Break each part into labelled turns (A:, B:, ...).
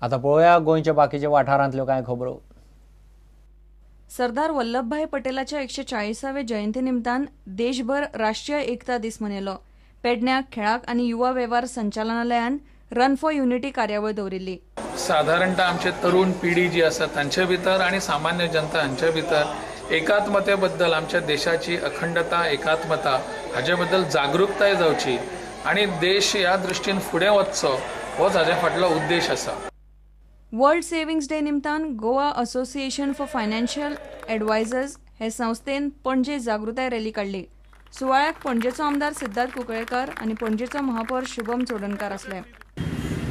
A: आतां पळोवया गोंयच्या बाकीच्या वाठारांतल्यो कांय खबरो.
B: सरदार वल्लभभाई पटेलाच्या 140व्या जयंती निमतान देशभर राष्ट्रीय एकता दीस मनयलो. पेडण्या खेळाक आनी युवा वेव्हार संचालनालयान रन फॉर युनिटी कार्यावळ दवरिल्ली.
C: साधारणतः आमचे तरुण पिढी जी आसा तांचे भितर आनी सामान्य जनता हांचे भितर एकात्मते बद्दल, आमच्या देशाची अखंडता, एकात्मता हाजे बद्दल जागृकताय जावची आनी देश ह्या दृश्टीन फुडें वचचो होच हाजे फाटलो उद्देश आसा.
B: वर्ल्ड सेविंग्स डे निमतान Goa association for financial advisers हे संस्थेन पणजे जागृताय रॅली काडली. सुवाळ्याक पणजेचो आमदार सिद्धार्थ कुंकळेकर आनी पणजेचो महापौर शुभम चोडणकार आसले.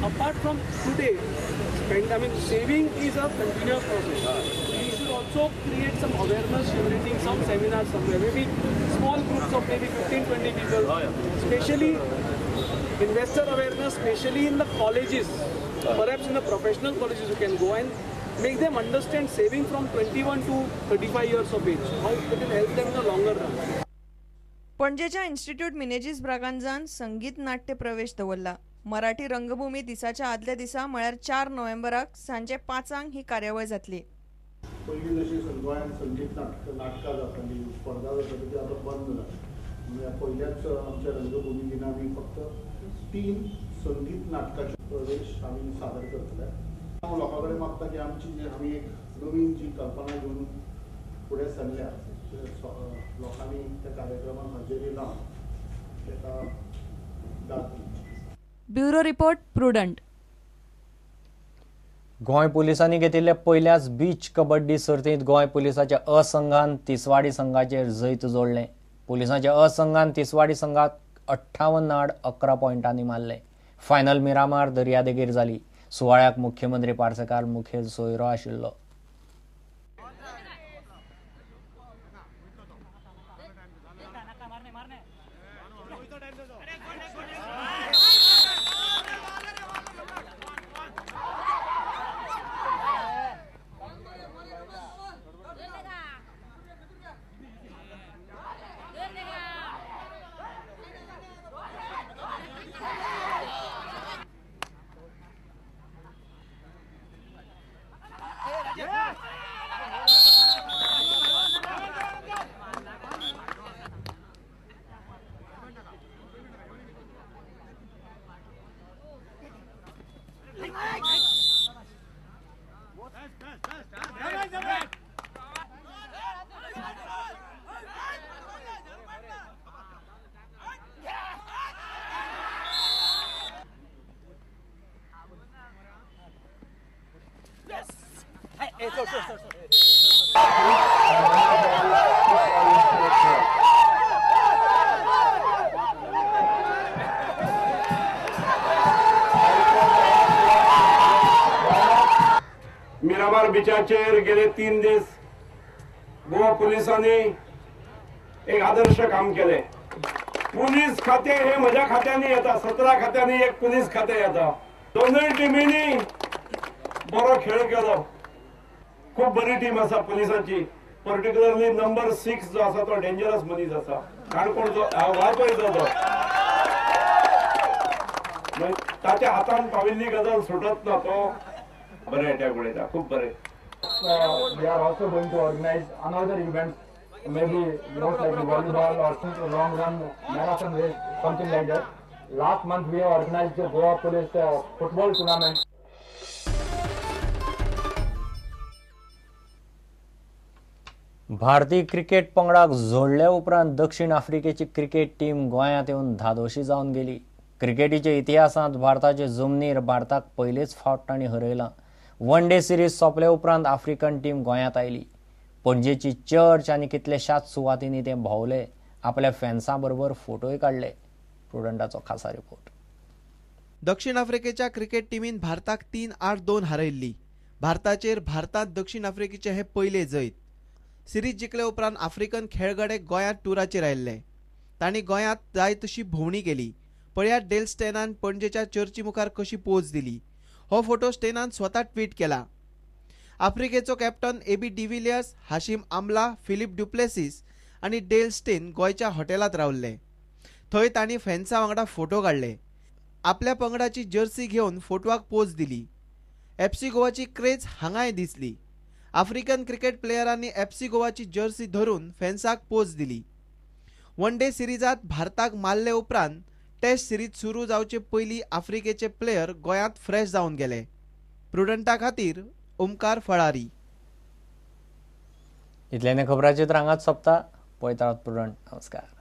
D: Apart from today, I mean, saving is a continuous process. We should also create some awareness generating some seminars somewhere, maybe small groups of maybe 15-20 people, especially investor awareness, especially in the colleges, perhaps in the professional colleges you can go and make them understand saving from 21 to 35 years of age, how it will help them in the longer run.
B: पणजेच्या institute Menezes ब्रागांजान संगीत नाट्य प्रवेश दवरला. मराठी रंगभूमी दिसाच्या आदल्या दिसा म्हळ्यार 4 नोव्हेंबराक सांजे 5 ही कार्यावळ जातली.
E: पयलीं जशी गोंयांत संगीत नाटकां जाताली, स्पर्धा जाताली, ती आतां बंद जाली. म्हळ्यार पयल्याच आमच्या रंगभूमी दिना आमी फक्त 3 संगीत नाटकाचे प्रवेश आमी सादर करतले. हांव लोकां कडेन मागता की आमची जी आमी एक नवीन जी कल्पना घेवन फुडें सरल्या, लोकांनी त्या कार्यक्रमाक हजेरी लावन ताका दाद दिवची.
B: Bureau report, Prudent.
A: Goa पुलिसांनी घेतिल्ले पयल्याच बीच कबड्डी सर्तींत गोंय पुलिसाच्या अ संघान तिसवाडी संघाचेर जैत जोडलें. पुलिसांच्या अ संघान तिसवाडी संघाक 58-11 पॉयंटांनी मारलें. फायनल मिरामार दर्यादेगेर जाली. सुवाळ्याक मुख्यमंत्री पार्सेकार मुखेल सोयरो आशिल्लो.
F: मिरामार बिचाचेर गेले 3 दीस गोवा पुलिसांनी एक आदर्श काम केले. पुलीस खाते हे म्हज्या खात्यांनी येता, 17 खात्यांनी एक पुलीस खाते येता. दोनूय टिमींनी बरो खेळ केलो. खूब बरी टीम आसा पुलिसांची. पर्टिक्युलरली नंबर 6 जो आसा तो डेंजरस मनीस आसा, काणकोणचो वाळपयचो तो, ताच्या हातान पाविल्ली गजाल सुटत ना. तो बरे अटॅक उडयता, खूब बरे.
G: We are also going to organize another event, maybe most likely volleyball or some long run, marathon race, something like that. Last month we have organized the Goa Police football tournament.
A: भारतीय cricket पंगडाक जोडल्या उपरांत दक्षिण आफ्रिकेची cricket team गोंयांत येवन धादोशी जावन गेली. क्रिकेटीच्या इतिहासांत भारताचे जमनीर भारताक पयलेच फावट तांणी हरयलां. वन डे सिरीज सोंपले उपरांत आफ्रिकन टीम गोंयांत आयली. पणजेची चर्च आनी कितलेशाच सुवातींनी ते भोंवले, आपल्या फॅन्सां बरोबर फोटोय काडले. प्रुडंटाचो खासा रिपोर्ट.
H: दक्षिण आफ्रिकेच्या क्रिकेट टिमीन भारताक 3-8-2 हारयल्ली. भारताचेर भारतांत दक्षिण आफ्रिकेचे हे पयले जैत. सिरीज जिखले उपरांत आफ्रिकन खेळगडे गोंयांत टुराचेर आयिल्ले. तांणी गोंयांत जाय तशी भोंवडी केली. पळयात डेल स्टेनान पणजेच्या चर्ची मुखार कशी पोज दिली. हो फोटो स्टेनान स्वता ट्वीट केला. आफ्रिकेचो captain AB de Villiers, Hashim Amla, Philip du Plessis आनी डेल स्टेन गोंयच्या हॉटेलांत रावल्ले. थंय तांणी फॅन्सा वांगडा फोटो काडले. आपल्या पंगडाची जर्सी घेवन फोटवाक पोज दिली. एफसी गोवाची क्रेज हांगाय दिसली. आफ्रिकन क्रिकेट प्लेयरांनी एफसी गोवाची जर्सी धरून फॅन्साक पोज दिली. वन डे सिरीजात भारताक मारले उपरांत टेस्ट सिरीज सुरू जावचे पयलीं आफ्रिकेचे प्लेयर गोंयांत फ्रेश जावन गेले. प्रुडंटा खातीर ओमकार फळारी.
A: इतल्याने खबराचित्र हांगाच सोंपता. पळयत रावात प्रुडंट. नमस्कार.